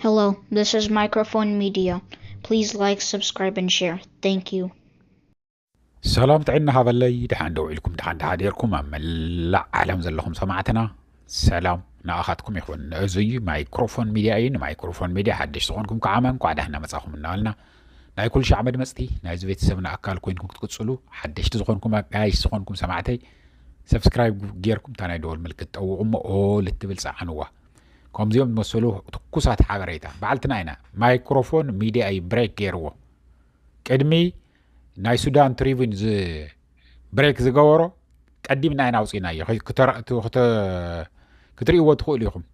Hello, this is Microphone Media. Please like, subscribe, and share. Thank you. ሰላም ጥዕና ሃበለይ። ደሓን ደው ኢልኩም፣ ደሓን ደሓዲርኩም፣ ኣብ መላእ ዓለም ዘለኹም ሰማዕትና ሰላም ንኣኻትኩም ይኹን። እዚ ማይክሮፎን ሚድያ እዩ። ንማይክሮፎን ሚድያ ሓድሽ ዝኾንኩም ከዓ እንኳዕ ደህና መጻኹም እናበልና፣ ናይ ኩሉ ሻዕ መድመፅቲ ናይዚ ቤተሰብና ኣካል ኮይንኩም ክትቅፅሉ፣ ሓደሽቲ ዝኾንኩም፣ ኣጋይሽ ዝኾንኩም ሰማዕተይ፣ ሰብስክራይብ ጌርኩም እታ ናይ ደወል ምልክት ጠውቑሞ፣ ኦል እትብል ጸዓንዋ። ከምዚኦም ዝመሰሉ ትኩሳት ሓበሬታ ባዕልትና ኢና። ማይክሮፎን ሚድያ እዩ ብሬክ ገይርዎ። ቅድሚ ናይ ሱዳን ትሪቡን ዝ ብሬክ ዝገበሮ ቀዲምና ኢና ኣውፂእናዮ። ክትረ- ክትሪእዎ ትኽእሉ ኢኹም።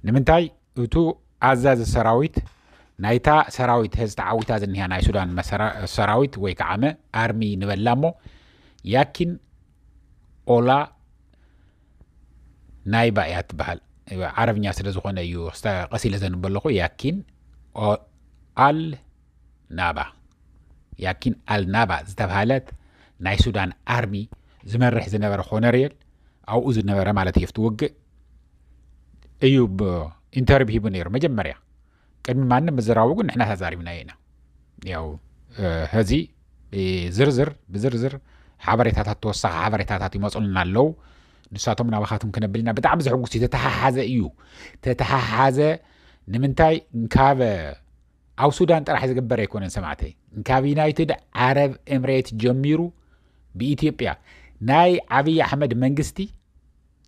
ንምንታይ? እቱ ኣዛዚ ሰራዊት ናይታ ሰራዊት፣ ህዚ ተዓዊታ ዝኒሃ ናይ ሱዳን መሰራ- ሰራዊት ወይ ከዓ መ ኣርሚ ንበላ እሞ፣ ያኪን ኦላ ናይባ እያ ትበሃል። ዓረብኛ ስለ ዝኾነ እዩ ቀስ ኢለ ዘንበለኹ። ያኪን ኦ- ኣል ናባ፣ ያኪን ኣል ናባ ዝተባሃለት ናይ ሱዳን ኣርሚ ዝመርሕ ዝነበረ ኮነሬል፣ ኣብኡ ዝነበረ ማለት እዩ፣ ኣብቲ ውግእ እዩ ኢንተርቪው ሂቡ ነይሩ። መጀመርያ ቅድሚ ማንም ምዝራቡ ግን ንሕና ተዛሪብናዮ ኢና። ያው ሕዚ ዝርዝር ብዝርዝር ሓበሬታታት፣ ተወሳኺ ሓበሬታታት ይመፁልና ኣለዉ። ንሳቶም ናባኻትኩም ክነብል ኢና። ብጣዕሚ ዘሕጉስ እዩ። ተተሓሓዘ እዩ፣ ተተሓሓዘ። ንምንታይ? ካብ ኣብ ሱዳን ጥራሕ ዝግበር ኣይኮነን ሰማዕተይ። ካብ ዩናይትድ ዓረብ ኤምሬት ጀሚሩ ብኢትዮጵያ ናይ ዓብዪ ኣሕመድ መንግስቲ፣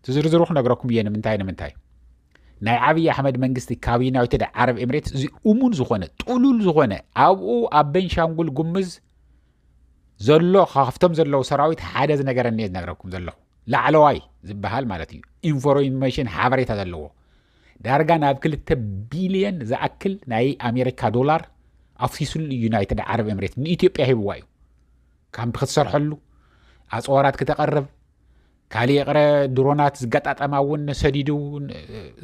ዝርዝሩ ክነግረኩም እየ። ንምንታይ? ንምንታይ? ናይ ዓብዪ ኣሕመድ መንግስቲ ካብ ዩናይትድ ዓረብ ኤምሬት እዚ እሙን ዝኾነ፣ ጥሉል ዝኾነ፣ ኣብኡ ኣብ ቤንሻንጉል ጉምዝ ዘሎ፣ ካብቶም ዘለዉ ሰራዊት ሓደ ዝነገረኒ እየ ዝነግረኩም ዘለኹ። ላዕለዋይ ዝበሃል ማለት እዩ፣ ኢንፎርሜሽን ሓበሬታ ዘለዎ፣ ዳርጋ ናብ ክልተ ቢልየን ዝኣክል ናይ ኣሜሪካ ዶላር ኣፍሲሱሉ እዩ ዩናይትድ ዓረብ ኤምሬት፣ ንኢትዮጵያ ሂብዋ እዩ። ካምፕ ክትሰርሐሉ፣ ኣፅዋራት ክተቐርብ፣ ካልእ ይቕረ፣ ድሮናት ዝገጣጠማ እውን ሰዲዱ እውን፣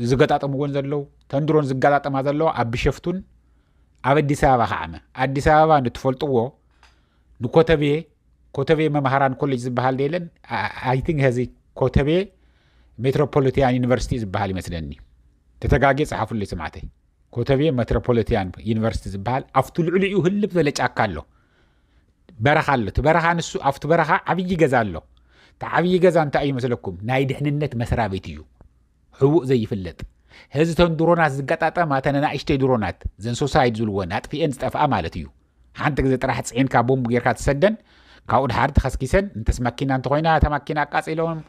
ዝገጣጠሙ እውን ዘለዉ፣ ተን ድሮን ዝገጣጠማ ዘለዋ ኣብ ቢሸፍቱን ኣብ ኣዲስ ኣበባ ከዓመ። ኣዲስ ኣበባ ንትፈልጥዎ፣ ንኮተቤ፣ ኮተቤ መምሃራን ኮሌጅ ዝበሃል ደለን፣ ኣይ ቲንክ ሀዚ ኮተቤ ሜትሮፖሊቲያን ዩኒቨርሲቲ ዝበሃል ይመስለኒ። ተተጋጌ ጸሓፉለይ ስማዕተይ። ኮተቤ ሜትሮፖሊቲያን ዩኒቨርሲቲ ዝበሃል ኣብቲ ልዕሊኡ ህልብ ዝበለ ጫካ ኣሎ። በረኻ ኣሎ። እቲ በረኻ ንሱ፣ ኣብቲ በረኻ ዓብዪ ገዛ ኣሎ። እቲ ዓብዪ ገዛ እንታይ እዩ መስለኩም? ናይ ድሕንነት መስሪያ ቤት እዩ። ህቡእ ዘይፍለጥ። ሕዚ እተን ድሮናት ዝገጣጠማ፣ እተን ኣናእሽተይ ድሮናት፣ ዘን ሶሳይድ ዝብልወን፣ ኣጥፊኤን ዝጠፍኣ ማለት እዩ። ሓንቲ ግዜ ጥራሕ ፅዒንካ ቦምብ ጌርካ ትሰደን፣ ካብኡ ድሓር ተኸስኪሰን፣ እንተስ ማኪና እንተኾይና፣ እታ ማኪና ኣቃፂሎም፣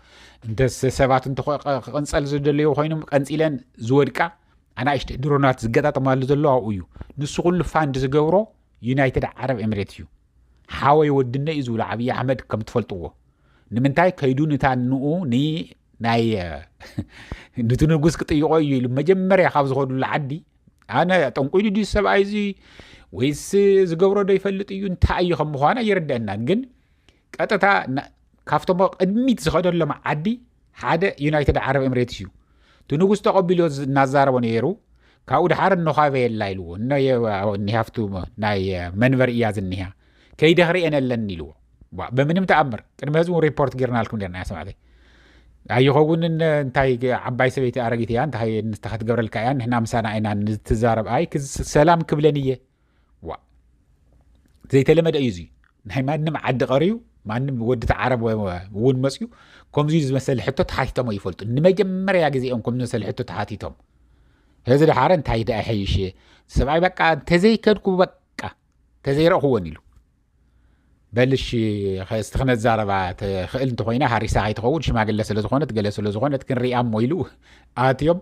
እንተስ ሰባት እንተ ክቕንፀል ዝደለዩ ኮይኖም ቀንፂለን ዝወድቃ ኣናእሽተይ ድሮናት ዝገጣጠማሉ ዘሎ ኣብኡ እዩ። ንሱ ኩሉ ፋንድ ዝገብሮ ዩናይትድ ዓረብ ኤምሬት እዩ። ሓወይ ወድነ እዩ ዝብሎ ዓብዪ ኣሕመድ ከም ትፈልጥዎ። ንምንታይ ከይዱ ንታ ንኡ ን-፣ ናይ፣ እ፣ ንቲ ንጉስ ክጥይቆ እዩ ኢሉ መጀመርያ ካብ ዝኸዱሉ ዓዲ፣ ኣነ ጠንቁ ኢሉ ድዩ ሰብኣይ እዚ ወይስ ዝገብሮ ዶ ይፈልጥ እዩ፣ እንታይ እዩ ከም ምዃኑ ኣይርደአናን። ግን ቀጥታ ና-፣ ካብቶም ቅድሚት ዝኸደሎም ዓዲ ሓደ ዩናይትድ ዓረብ ኤምሬትስ እዩ። እቲ ንጉስ ተቐቢሉ ዝ-፣ እናዛረቦ ነይሩ። ካብኡ ድሓር እኖ ካበ የላ ኢልዎ። እኖ የ-፣ እኒሃ ኣብቱ ናይ መንበር እያ ዝኒሃ። ከይደ ክርእየን ኣለኒ ኢልዎ። ዋ፣ በምንም ተኣምር ቅድሚ ህዝቡ ሪፖርት ጌርናልኩም ኔርና፣ እያ ሰማዕተይ። ኣይኸውንን፣ እንታይ ገ-፣ ዓባይ ሰበይቲ ኣረጊት እያ፣ እንታይ ንስኻ ክትገብረልካ እያ፣ ንሕና ምሳና ኢና ንትዛረብ። ኣይ፣ ክዝ-፣ ሰላም ክብለን እየ። ዋ፣ ዘይተለመደ እዩ እዚ። ናይ ማንም ዓዲ ቀርዩ፣ ማንም ወዲ እቲ ዓረብ ወ-፣ ወ-፣ እውን መፅዩ፣ ከምዚ ዝመሰለ ሕቶ ተሓቲቶም ኣይፈልጡ። ንመጀመርያ ግዜ እዮም ከምዚ ዝመሰለ ሕቶ ተሓቲቶም። ህዚ ድሓረ እንታይ ደኣ ይሐይሽ? ሰብኣይ በቃ እንተዘይከድኩ በቃ፣ እንተዘይረእኽዎን ኢሉ። በል እሺ፣ እስቲ ክነዛረባ ትኽእል እንተኾይና፣ ሃሪሳ ከይትኸውን፣ ሽማግለ ስለ ዝኾነት፣ ገለ ስለ ዝኾነት፣ ክንሪኣ እሞ ኢሉ ኣትዮም።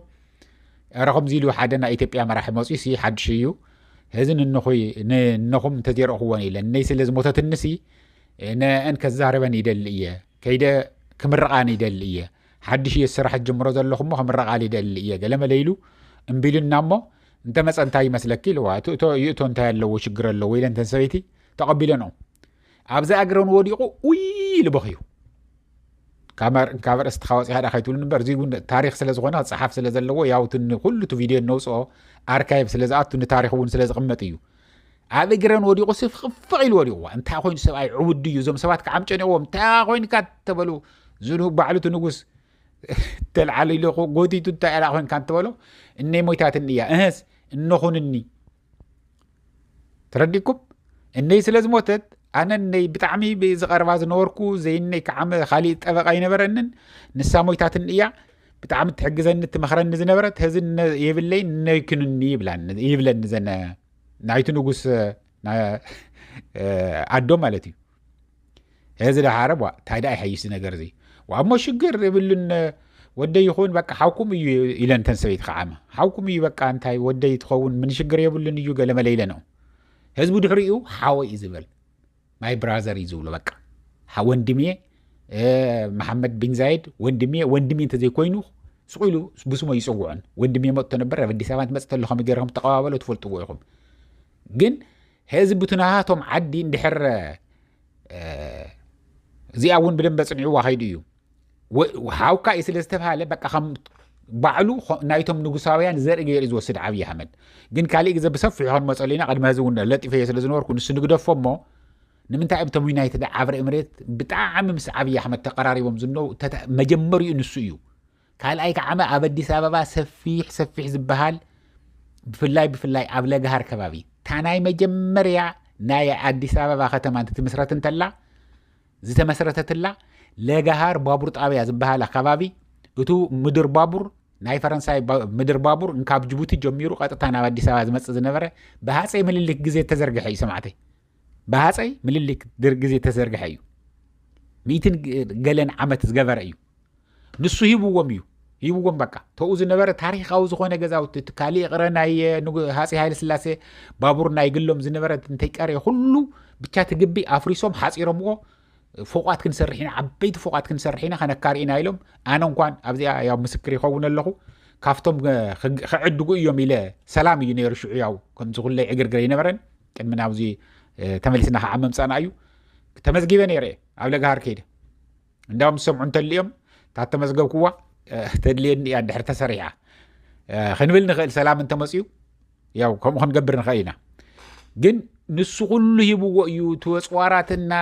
ኧረ ከምዚ ኢሉ ሓደ ናይ ኢትዮጵያ መራሒ መፅዩ ሲ ሓድሽ እዩ። እዚ ንነኹይ-፣ ንነኹም እንተዘይረእኽዎን ኢለ፣ እነይ ስለ ዝሞተትኒ ሲ፣ ነአን ከዛርበን ይደሊ እየ። ከይደ ክምርቓን ይደሊ እየ። ሓድሽ እየ ስራሕ ጀምሮ ዘለኹ እሞ ክምርቓል ይደሊ እየ። ገለ መለ ኢሉ እምቢ ኢሉና እሞ፣ እንተመፀ እንታይ ይመስለኪ ኢልዋ። እቲ እቶ ይእቶ እንታይ ኣለዎ፣ ሽግር ኣለዎ ኢለ እንተን ሰበይቲ ተቐቢለንኦ። ኣብዛ እግረን ወዲቑ ኡይ ኢሉ በኽዩ። ካብ ኣር-፣ ካብ ኣርእስትኻ ወፂኻ ደኣ ከይትብሉኒ እምበር፣ እዚ እውን ታሪኽ ስለ ዝኾነ ክፀሓፍ ስለ ዘለዎ፣ ያው እቲ ንኩሉ እቲ ቪድዮ እነውፅኦ ኣርካይቭ ስለ ዝኣቱ ንታሪኽ እውን ስለ ዝቕመጥ እዩ። ኣብ እግረን ወዲቑ ስፍቕፍቕ ኢሉ ወዲቑዋ። እንታይ ኮይኑ ሰብኣይ ዕቡድ ድዩ? እዞም ሰባት ክዓምጨንዎም። እንታይ ኮይንካ ተበሉ። ዝኑ-፣ ባዕሉ እቲ ንጉስ ተልዓሉ ኢሉ ጎቲቱ እንታይ ኢላ ኮንካ እንትበሎ እነይ ሞይታትኒ እያ እህስ እነኹንኒ ተረዲኩም እነይ ስለ ዝሞተት ኣነ እነይ ብጣዕሚ ዝቐርባ ዝነበርኩ ዘይነይ ከዓመ ካሊእ ጠበቃ ኣይነበረንን ንሳ ሞይታትኒ እያ ብጣዕሚ ትሕግዘኒ ትመኽረኒ ዝነበረት ህዚ የብለይ ነይክኑኒ ይብለኒ ዘነ ናይቲ ንጉስ ኣዶ ማለት እዩ እዚ ደሓረ ቧ እንታይ ደኣ ይሓይሽ ነገር እዚ ዋሞ ሽግር ይብልን ወደይ ይኹን በቃ ሓውኩም እዩ ኢለን ተን ሰበይቲ ከዓመ ሓውኩም እዩ በቃ እንታይ ወደይ ትኸውን ምን ሽግር የብልን እዩ ገለመለ ኢለንኦ ህዝቡ ድሕሪኡ ሓወይ እዩ ዝበል my brother እዩ ዝብሎ በቃ ወንድሜ መሓመድ ቢን ዛይድ ወንድሜ ወንድሜ እንተዘይኮይኑ ስቑ ኢሉ ብስሞ ይፅውዖን ወንድሜ መጥቶ ነበር ኣብ ኣዲስ ኣበባ ትመፅእ ተሎ ከመይ ገይርኩም ተቐባበሎ ትፈልጥዎ ኢኹም ግን ህዝቢ እቲ ናሃቶም ዓዲ እንድሕር እዚኣ እውን ብደንበ ፅንዕዋ ከይዱ እዩ ሓውካ እዩ ስለ ዝተባሃለ በቃ ከም ባዕሉ ናይቶም ንጉሳውያን ዘርኢ ገይሩ ዝወስድ ዓብዪ ኣሕመድ ግን ካሊእ ግዜ ብሰፊሑ ክንመፀሉ ኢና ቅድሚ ህዚ እውን ለጢፈዮ ስለ ዝነበርኩ ንሱ ንግደፎ እሞ ንምንታይ እዮም ቶም ዩናይትድ ዓብረ ኤምሬት ብጣዕሚ ምስ ዓብዪ ኣሕመድ ተቀራሪቦም ዝነው መጀመሪኡ ንሱ እዩ ካልኣይ ከዓመ ኣብ ኣዲስ ኣበባ ሰፊሕ ሰፊሕ ዝበሃል ብፍላይ ብፍላይ ኣብ ለገሃር ከባቢ እታ ናይ መጀመርያ ናይ ኣዲስ ኣበባ ከተማ እንትትምስረት እንተላ ዝተመስረተትላ ለገሃር ባቡር ጣብያ ዝበሃል ኣከባቢ እቱ ምድር ባቡር ናይ ፈረንሳይ ምድር ባቡር እንካብ ጅቡቲ ጀሚሩ ቀጥታ ናብ ኣዲስ ኣበባ ዝመፅእ ዝነበረ ብሃፀይ ምልልክ ግዜ ተዘርግሐ እዩ ሰማዕተይ ብሃፀይ ምልልክ ግዜ ተዘርግሐ እዩ ሚእትን ገለን ዓመት ዝገበረ እዩ ንሱ ሂብዎም እዩ ሂብዎም በቃ ተኡ ዝነበረ ታሪካዊ ዝኾነ ገዛውቲ እቲ ካሊእ ቅረ ናይ ሃፀ ሃይለ ስላሴ ባቡር ናይ ግሎም ዝነበረ እንተይቀረ ኩሉ ብቻ ትግቢ ኣፍሪሶም ሓፂሮምዎ ፎቋት ክንሰርሕ ኢና ዓበይቲ ፎቋት ክንሰርሕ ኢና ከነካርኢና ኢሎም ኣነ እንኳን ኣብዚኣ ያው ምስክር ይኸውን ኣለኹ ካብቶም ክዕድጉ እዮም ኢለ ሰላም እዩ ነይሩ ሽዑ ያው ከምዚ ኩለይ ዕግርግር ኣይነበረን ቅድሚ ናብዚ ተመሊስና ከዓ መምፃና እዩ ተመዝጊበ ነይረ ኣብ ለግሃር ከይደ እንዳውም ዝሰምዑ እንተልዮም እታ ተመዝገብክዋ ተድልየኒ እያ እንድሕር ተሰሪሓ ክንብል ንኽእል ሰላም እንተመፅዩ ያው ከምኡ ክንገብር ንኽእል ኢና ግን ንሱ ኩሉ ሂብዎ እዩ እቲ ወፅዋራትና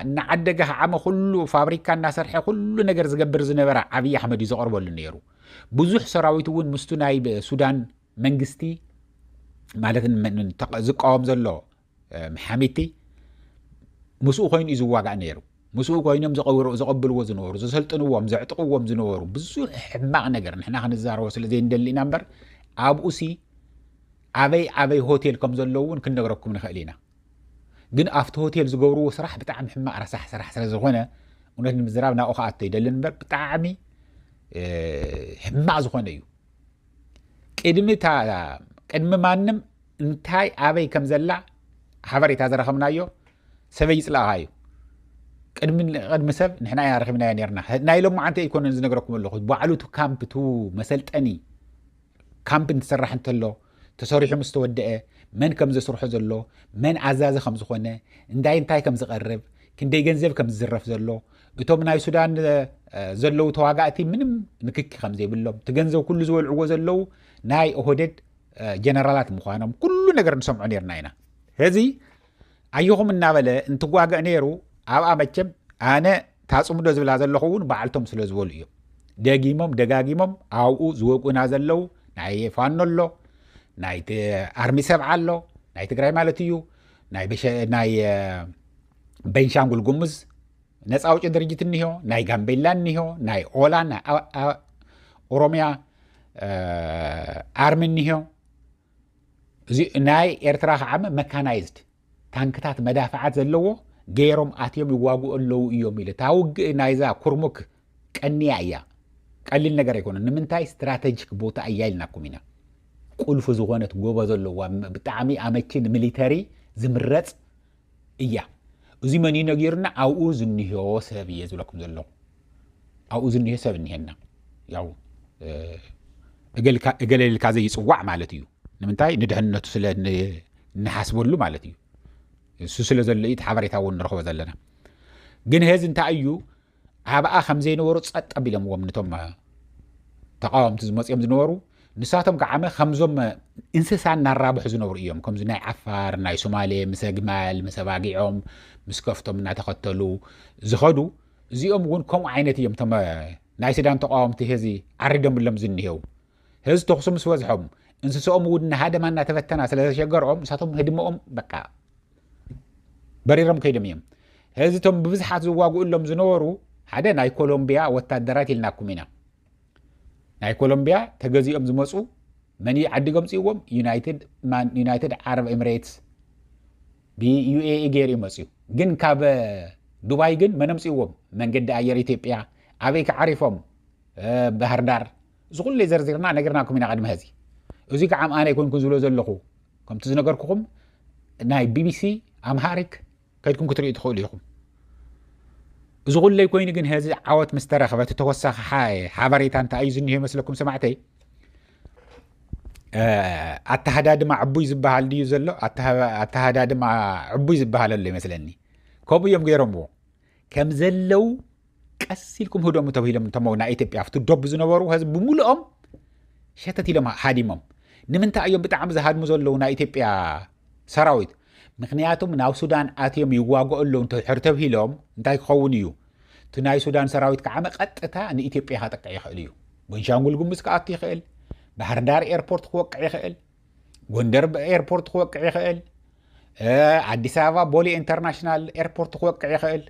እናዓደገ ከዓመ ኩሉ ፋብሪካ እናሰርሐ ኩሉ ነገር ዝገብር ዝነበረ ዓብዪ ኣሕመድ እዩ ዘቕርበሉ ነይሩ ብዙሕ ሰራዊት እውን ምስቱ ናይ ሱዳን መንግስቲ ማለት ዝቃወም ዘሎ ሓሚቲ ምስኡ ኮይኑ እዩ ዝዋጋእ ነይሩ ምስኡ ኮይኖም ዘቐብልዎ ዝነበሩ ዘሰልጥንዎም ዘዕጥቕዎም ዝነበሩ ብዙሕ ሕማቕ ነገር ንሕና ክንዛረቦ ስለ ዘይንደሊ ኢና እምበር ኣብኡሲ ኣበይ ኣበይ ሆቴል ከም ዘለዉ እውን ክንነግረኩም ንኽእል ኢና ግን ኣብቲ ሆቴል ዝገብርዎ ስራሕ ብጣዕሚ ሕማቕ ረሳሕ ስራሕ ስለ ዝኾነ እውነት ንምዝራብ ናብኡ ክኣቶ ይደልን እምበር ብጣዕሚ ሕማቕ ዝኾነ እዩ ቅድሚ ቅድሚ ማንም እንታይ ኣበይ ከም ዘላ ሓበሬታ ዝረኸብናዮ ሰበይ ይፅላእኻ እዩ ቅድሚ ቅድሚ ሰብ ንሕና ኢና ረኺብናዮ ነርና ናይ ሎማዓንቲ ኣይኮነን ዝነግረኩም ኣለኹ ባዕሉ ቱ ካምፕ ቱ መሰልጠኒ ካምፕ እንትሰራሕ እንተሎ ተሰሪሑ ምስ ተወደአ መን ከም ዘስርሖ ዘሎ መን ኣዛዚ ከም ዝኾነ እንዳይ እንታይ ከም ዝቐርብ ክንደይ ገንዘብ ከም ዝዝረፍ ዘሎ እቶም ናይ ሱዳን ዘለዉ ተዋጋእቲ ምንም ንክኪ ከም ዘይብሎም እቲ ገንዘብ ኩሉ ዝበልዕዎ ዘለዉ ናይ ኦህደድ ጀነራላት ምዃኖም ኩሉ ነገር ንሰምዖ ነርና ኢና ሕዚ ኣየኹም እናበለ እንትዋገእ ነይሩ ኣብኣ መቸም ኣነ ታፅምዶ ዝብላ ዘለኹ እውን በዓልቶም ስለ ዝበሉ እዮም ደጊሞም ደጋጊሞም ኣብኡ ዝወጉና ዘለዉ ናይ ፋኖ ኣሎ ናይ ኣርሚ ሰብዓ ኣሎ ናይ ትግራይ ማለት እዩ ናይ ቤንሻንጉል ጉሙዝ ነፃ ኣውጪ ድርጅት እኒሆ ናይ ጋምቤላ እኒሆ ናይ ኦላ ኦሮሚያ ኣርሚ እኒሆ እዚ ናይ ኤርትራ ከዓመ መካናይዝድ ታንክታት መዳፍዓት ዘለዎ ገይሮም ኣትዮም ይዋግኡ ኣለዉ እዮም ኢለ እታ ውግእ ናይዛ ኩርሙክ ቀንያ እያ ቀሊል ነገር ኣይኮነ ንምንታይ ስትራተጂክ ቦታ እያ ኢልናኩም ኢና ቁልፊ ዝኾነት ጎቦ ዘለዋ ብጣዕሚ ኣመቺ ንሚሊተሪ ዝምረፅ እያ እዚ መን እዩ ነጊርና ኣብኡ ዝኒሆ ሰብ እየ ዝብለኩም ዘለኹ ኣብኡ ዝኒሆ ሰብ እኒሄና ያው እገለ ኢልካ ዘይፅዋዕ ማለት እዩ ንምንታይ ንድሕንነቱ ስለ ንሓስበሉ ማለት እዩ እሱ ስለ ዘሎ እዩ ሓበሬታ እውን ንረኽቦ ዘለና ግን ሄዚ እንታይ እዩ ኣብኣ ከም ዘይነበሩ ጸጥ ኣቢሎምዎም ነቶም ተቃወምቲ ዝመፅኦም ዝነበሩ ንሳቶም ከዓመ ከምዞም እንስሳ እናራብሑ ዝነብሩ እዮም ከምዚ ናይ ዓፋር ናይ ሶማሌ ምስ ኣግማል ምስ ኣባጊዖም ምስ ከፍቶም እናተኸተሉ ዝኸዱ እዚኦም እውን ከምኡ ዓይነት እዮም ቶም ናይ ሱዳን ተቃወምቲ ህዚ ዓሪዶምሎም ዝኒሄው። ህዚ ተኹሲ ምስ በዝሖም፣ እንስሳኦም እውን ንሃደማ እናተበተና ስለ ዘሸገርኦም፣ ንሳቶም ህድመኦም በቃ በሪሮም ከይዶም እዮም። ህዚ እቶም ብብዝሓት ዝዋግኡሎም ዝነበሩ፣ ሓደ ናይ ኮሎምቢያ ወታደራት ኢልናኩም ኢና። ናይ ኮሎምቢያ ተገዚኦም ዝመፁ፣ መን እዩ ዓዲጎም ፅእዎም? ዩናይትድ ማን-፣ ዩናይትድ ዓረብ ኤምሬትስ ብዩኤኢ ገይሩ እዩ መፅኡ። ግን ካብ ዱባይ ግን መን ኣምፅእዎም? መንገዲ ኣየር ኢትዮጵያ። ኣበይ ክዓሪፎም? እ፣ ባህር ዳር። እዚ ኩሉ ዘርዚርና ነግርናኩም ኢና ቅድሚ ሀዚ። እዚ ከዓ ኣነ ኣይኮንኩን ዝብሎ ዘለኹ። ከምቲ ዝነገርኩኹም ናይ ቢቢሲ ኣምሃሪክ ከድኩም ክትርእዩ ትኽእሉ ኢኹም። እዚ ኩለይ ኮይኑ ግን ሀዚ ዓወት ምስ ተረኽበ እቲ ተወሳኺ ሓ-፣ ሓበሬታ እንታይ እዩ ዝኒሆ ይመስለኩም ሰማዕተይ? እ፣ ኣተሃዳድማ ዕቡይ ዝበሃል ድዩ ዘሎ? ኣተሃ-፣ ኣተሃዳድማ ዕቡይ ዝበሃል ኣሎ ይመስለኒ። ከምኡ እዮም ገይሮምዎ። ከም ዘለው ቀስ ኢልኩም ህደሙ ተባሂሎም እቶም ናይ ኢትዮጵያ ኣብቲ ዶብ ዝነበሩ ህዝቢ ብምልኦም ሸተት ኢሎም ሃዲሞም። ንምንታይ እዮም ብጣዕሚ ዝሃድሙ ዘለዉ ናይ ኢትዮጵያ ሰራዊት? ምክንያቱም ናብ ሱዳን ኣትዮም ይዋግኡ ኣለዉ እንተድሕር ተብሂሎም እንታይ ክኸውን እዩ? እቲ ናይ ሱዳን ሰራዊት ከዓ ቀጥታ ንኢትዮጵያ ከጥቅዕ ይኽእል እዩ። ቤንሻንጉል ጉሙዝ ክኣቱ ይኽእል፣ ባህር ዳር ኤርፖርት ክወቅዕ ይኽእል፣ ጎንደር ኤርፖርት ክወቅዕ ይኽእል፣ እ፣ ኣዲስ ኣበባ ቦሌ ኢንተርናሽናል ኤርፖርት ክወቅዕ ይኽእል።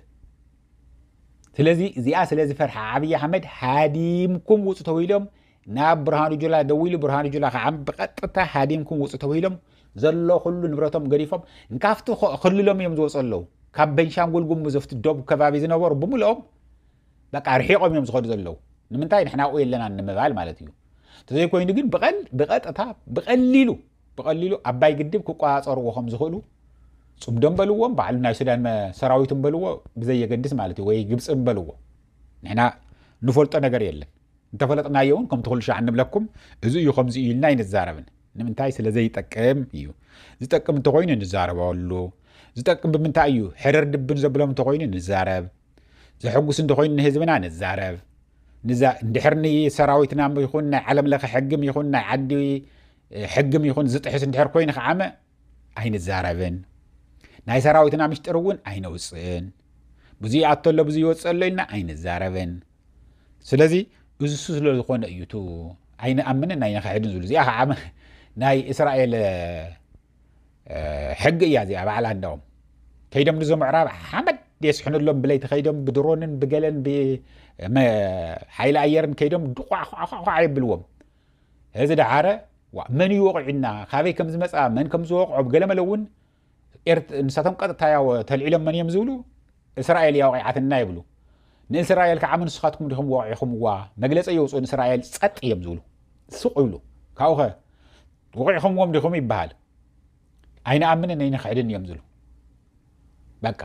ስለዚ እዚኣ ስለ ዝፈርሐ ኣብይ ኣሕመድ ሃዲምኩም ውፁ ተባሂሎም ናብ ብርሃኑ ጁላ ደዊሉ፣ ብርሃኑ ጁላ ከዓ ብቐጥታ ሃዲምኩም ውፁ ተባሂሎም ዘሎ ኩሉ ንብረቶም ገዲፎም እንካፍቲ ኸ-፣ ክልሎም እዮም ዝወፁ ኣለዉ። ካብ ቤንሻንጉል ጉሙዝ ኣብቲ ደቡብ ከባቢ ዝነበሩ ብምልኦም በቃ ርሒቖም እዮም ዝኸዱ ዘለዉ። ንምንታይ? ንሕና ኣብኡ የለናን ንምባል ማለት እዩ። እንተዘይኮይኑ ግን ብቐል-፣ ብቐጥታ ብቐሊሉ፣ ብቐሊሉ ኣባይ ግድብ ክቆፃፀርዎ ከም ዝኽእሉ ጽምዶም በልዎም፣ ባዕሉ ናይ ሱዳን መ-፣ ሰራዊትን በልዎ፣ ብዘየገድስ ማለት እዩ፣ ወይ ግብፅን በልዎ። ንሕና ንፈልጦ ነገር የለን። እንተፈለጥናዮ እውን ከምቲ ኩሉ ሻዕ እንብለኩም፣ እዚ እዩ ከምዚ እዩ ኢልና ኣይንዛረብን። ንምንታይ? ስለ ዘይጠቅም እዩ። ዝጠቅም እንተኾይኑ ንዛረበሉ። ዝጠቅም ብምንታይ እዩ? ሕርር ድብን ዘብሎም እንተኾይኑ ንዛረብ። ዘሐጉስ እንተኾይኑ ንህዝብና ንዛረብ። ንዛ-፣ እንድሕር ንሰራዊትና ይኹን ናይ ዓለም ለኸ ሕግም ይኹን ናይ ዓዲ ሕግም ይኹን ዝጥሕስ እንድሕር ኮይኑ ከዓመ ኣይንዛረብን። ናይ ሰራዊትና ምሽጥር እውን ኣይነውፅእን። ብዙይ ኣቶ ኣሎ፣ ብዙይ ይወፅእ ኣሎ ኢልና ኣይንዛረብን። ስለዚ እዚ እሱ ስለ ዝኾነ እዩ እቲ ኣይንኣምንን ኣይንኽሕድን ዝብሉ። እዚኣ ከዓ ናይ እስራኤል፣ እ፣ ሕጊ እያ እዚኣ ባዕላ። እንዳውም ከይዶም ንዞም ምዕራብ ሓመድ የስሕኑሎም፣ ብለይቲ ከይዶም ብድሮንን ብገለን ብ-፣ መ-፣ ሓይሊ ኣየርን ከይዶም ድቋዕ ኳዕ ኳዕ ኳዕ የብልዎም። እዚ ደሓረ ዋ፣ መን እዩ ወቒዑና፣ ካበይ ከም ዝመጻ፣ መን ከም ዝወቕዖ፣ ብገለ መለ እውን ኤርት-፣ ንሳቶም ቀጥታ ያው ተልዒሎም መን እዮም ዝብሉ? እስራኤል እያ ወቒዓትና ይብሉ። ንእስራኤል ከዓ ንስኻትኩም ዲኹም ወቒዕኹምዋ? መግለጺ የውፅኡ፣ ንእስራኤል ጸጥ እዮም ዝብሉ። ስቕ ይብሉ። ካብኡ ኸ ወቒዕኹምዎም ዲኹም ይበሃል። ኣይንኣምንን ኣይንኽሕድን እዮም ዝብሉ። በቃ።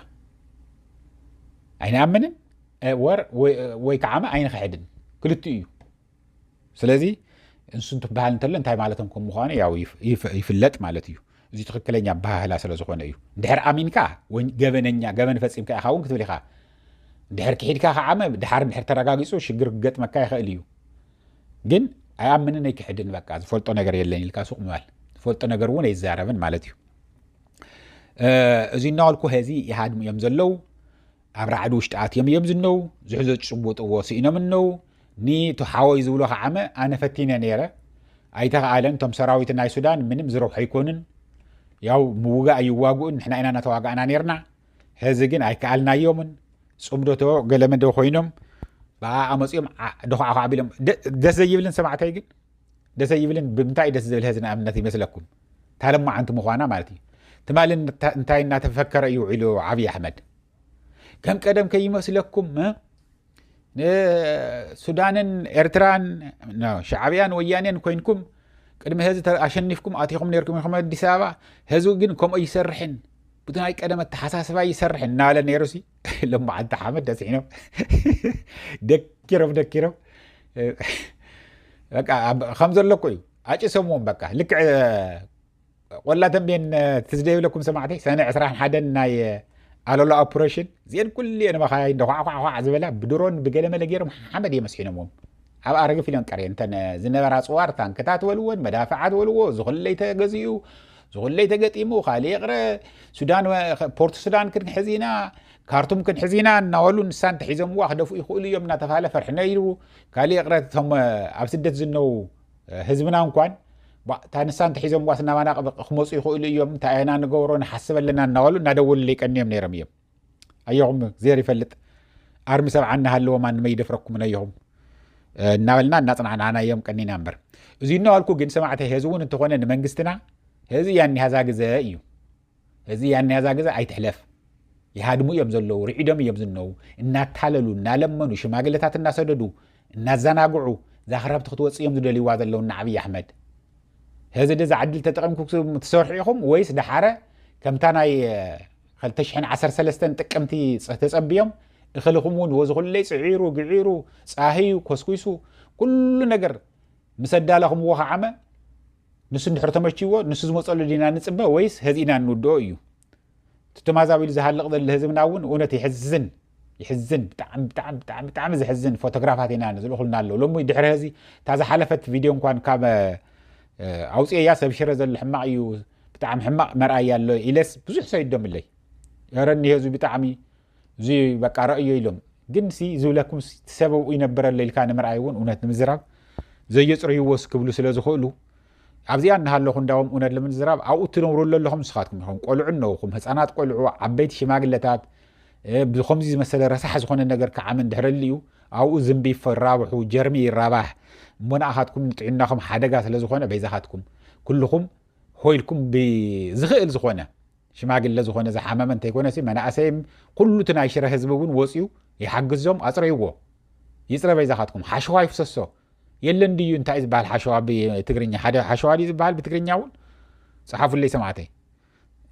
ኣይንኣምንን፣ እ፣ ወር ወይ፣ ወይ ከዓ ኣይንኽሕድን። ክልቲኡ እዩ። ስለዚ እንሱ እንትበሃል እንተሎ እንታይ ማለቶም ከም ምዃኑ ያው ይፍ-፣ ይፍ-፣ ይፍለጥ ማለት እዩ። እዚ ትኽክለኛ ኣበሃህላ ስለ ዝኾነ እዩ። እንድሕር ኣሚንካ ወይ ገበነኛ፣ ገበን ፈጺምካ ኢኻ እውን ክትብል ኢኻ። እንድሕር ክሒድካ ከዓ መ-፣ ድሓር እንድሕር ተረጋጊጹ ሽግር ክገጥመካ ይኽእል እዩ። ግን ኣይኣምንን ኣይክሕድን፣ በቃ ዝፈልጦ ነገር የለን ኢልካ ሱቕ ምባል። ዝፈልጦ ነገር እውን ኣይዛረብን ማለት እዩ። እ፣ እዚ እናበልኩ ሀዚ ይሃድሙ እዮም ዘለዉ። ኣብ ራዕዲ ውሽጢ ኣትዮም እዮም ዝነው። ዝሕዞ ዝጭቡጥዎ ስኢኖም እነው። ኒቱ ሓወይ ዝብሎ ከዓመ ኣነ ፈቲነ ነይረ። ኣይተኸኣለን። እቶም ሰራዊት ናይ ሱዳን ምንም ዝረብሑ ኣይኮኑን። ያው ምውጋእ ይዋግኡን፣ ንሕና ኢና እናተዋጋእና ነይርና። ሕዚ ግን ኣይከኣልናዮምን። ጽምዶቶ ገለመደ ኮይኖም ብኣ ኣመጺኦም ዓ-፣ ደኹዓኹዓ ቢሎም። ደ-፣ ደስ ዘይብልን ሰማዕታይ ግን፣ ደስ ዘይብልን ብምንታይ ደስ ዝብል ሕዚ ንኣብነት ይመስለኩም? እታ ለማዓንቲ ምዃና ማለት እዩ። ትማሊ እንታ-፣ እንታይ እናተፈከረ እዩ ውዒሉ ዓብዪ ኣሕመድ? ከም ቀደም ከይመስለኩም፣ እ? ንሱዳንን ኤርትራን፣ ኖ፣ ሻዕብያን ወያኔን ኮይንኩም ቅድሚ ሕዚ ተ-፣ ኣሸኒፍኩም ኣቲኹም ነይርኩም ኢኹም ኣዲስ ኣበባ። ሕዚ ግን ከምኡ ኣይሰርሕን፣ ብቲ ናይ ቀደም ኣተሓሳስባ ይሰርሕ እናበለ ነይሩ ሲ፣ ለማዓንቲ ሓመድ ደስሒኖም ደኪሮም፣ ደኪሮም። በቃ ኣብ-፣ ከም ዘለኩ እዩ። ኣጭሰምዎም በቃ። ልክዕ ቆላ ተንቤን፣ ትዝ ዶ ይብለኩም ሰማዕተይ? ሰነ ዕስራን ሓደን ናይ ኣሎላ ኦፕሬሽን፣ እዚአን ኩልኤን መኻይን ደኳዕኳዕኳዕ ዝበላ ብድሮን ብገለመለ ገይሮም ሓመድ እዮም ኣስሒኖምዎም። ኣብ ኣረግፍ ኢለን ቀርየን። እተን ዝነበራ ጽዋር ታንክታት በልዎን፣ መዳፍዓት በልዎ፣ ዝኹለይ ተገዚኡ፣ ዝኹለይ ተገጢሙ፣ ካልእ ይቕረ፣ ሱዳን፣ ፖርት ሱዳን ክንሕዝ ኢና፣ ካርቱም ክንሕዝ ኢና እናበሉ ንሳ እንተሒዞምዋ ክደፍኡ ይኽእሉ እዮም እናተባሃለ ፍርሒ ነይሩ። ካልእ ይቕረ፣ እቶም ኣብ ስደት ዝነው ህዝብና እንኳን እታ ንሳ እንተሒዞምዋስ እናባና ክመፁ ይኽእሉ እዮም፣ እንታይ ኢና ንገብሮ፣ ንሓስብ ኣለና እናበሉ እናደወሉለይ ቀንዮም ነይሮም እዮም። ኣየኹም እግዜር ይፈልጥ፣ ኣርሚ ሰብዓ እናሃለዎ ማንም ኣይደፍረኩምን ኣየኹም እናበልና እናፅናዕናዕና እዮም ቀኒና እምበር። እዚ እናበልኩ ግን ሰማዕተይ፣ ህዚ እውን እንተኾነ ንመንግስትና ህዚ እያ እኒሃ እዛ ግዘ እዩ። ህዚ እያ እኒሃ እዛ ግዘ፣ ኣይትሕለፍ። ይሃድሙ እዮም ዘለዉ፣ ርዒዶም እዮም ዝነዉ። እናታለሉ፣ እናለመኑ፣ ሽማግለታት እናሰደዱ፣ እናዘናግዑ፣ እዛ ክረብቲ ክትወፅእ እዮም ዝደልይዋ ዘለዉ እና ዓብዪ ኣሕመድ። ህዚ ድዛ ዕድል ተጠቒምኩም ትሰርሑ ኢኹም ወይስ ደሓረ ከምታ ናይ ክልተ ሽሕን ዓሰርተ ሰለስተን ጥቅምቲ ተፀብዮም እኽልኹም እውን ወዚ ኩለይ ፅዒሩ፣ ግዒሩ፣ ፃህዩ፣ ኮስኩሱ፣ ኩሉ ነገር ምስ ኣዳለኹምዎ ከዓመ ንሱ እንድሕር ተመችዎ ንሱ ዝመፀሉ ዲና ንፅበ ወይስ ህዚ ኢና እንውድኦ እዩ? እቲ ተማዛቢሉ ዝሃልቕ ዘሎ ህዝብና እውን እውነት ይሕዝን፣ ይሕዝን፣ ብጣዕሚ፣ ብጣዕሚ፣ ብጣዕሚ፣ ብጣዕሚ ዘሕዝን ፎቶግራፋት ኢና ዝልእኹልና ኣለዉ። ሎሚ ድሕሪ ህዚ እታ ዝሓለፈት ቪድዮ እንኳን ካብ፣ እ፣ ኣውፅኤያ፣ ሰብ ሽረ ዘሎ ሕማቕ እዩ፣ ብጣዕሚ ሕማቕ መርኣያ ኣሎ ኢለስ ብዙሕ ሰይዶምለይ። ኧረ እኒሄ እዚ ብጣዕሚ እዚ በቃ ረእዮ ኢሎም። ግን ሲ ዝብለኩም ሲ፣ እቲ ሰብ ኣብኡ ይነብር ኣሎ ኢልካ ንምርኣይ እውን እውነት ንምዝራብ ዘየፅርይዎ ሲ ክብሉ ስለ ዝኽእሉ፣ ኣብዚኣ እናሃለኹ እንዳዎም እውነት ንምዝራብ ኣብኡ ትነብሩ ኣለኹም ንስኻትኩም ኢኹም። ቆልዑ እነውኹም፣ ህፃናት ቆልዑ፣ ዓበይቲ ሽማግለታት፣ እ፣ ብኸምዚ ዝመሰለ ረሳሕ ዝኾነ ነገር ከዓመ እንድሕር ኣልዩ፣ ኣብኡ ዝንቢ ይፈራብሑ፣ ጀርሚ ይራባሕ። እሞ ንኣኻትኩም ንጥዕናኹም ሓደጋ ስለ ዝኾነ በይዛኻትኩም ኩልኹም ሆይልኩም ብዝኽእል ዝኾነ ሽማግለ ዝኾነ ዝሓመመ እንተይኮነሲ መናእሰይም ኩሉ እቲ ናይ ሽረ ህዝቢ እውን ወፅዩ ይሓግዞም፣ ኣፅረይዎ። ይፅረ በይዛኻትኩም፣ ሓሸዋ ይፍሰሶ። የለን ድዩ እንታይ ዝበሃል ሓሸዋ ብትግርኛ? ሓደ ሓሸዋ ድዩ ዝበሃል ብትግርኛ እውን? ፀሓፉለይ ሰማዕተይ።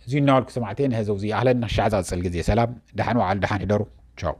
እዚ እናበልኩ ሰማዕተይ ንህዘው እዚ ኣህለን ሻዕ ዝቐፅል ግዜ ሰላም፣ ደሓን ወዓል፣ ደሓን ሕደሩ። ቻው።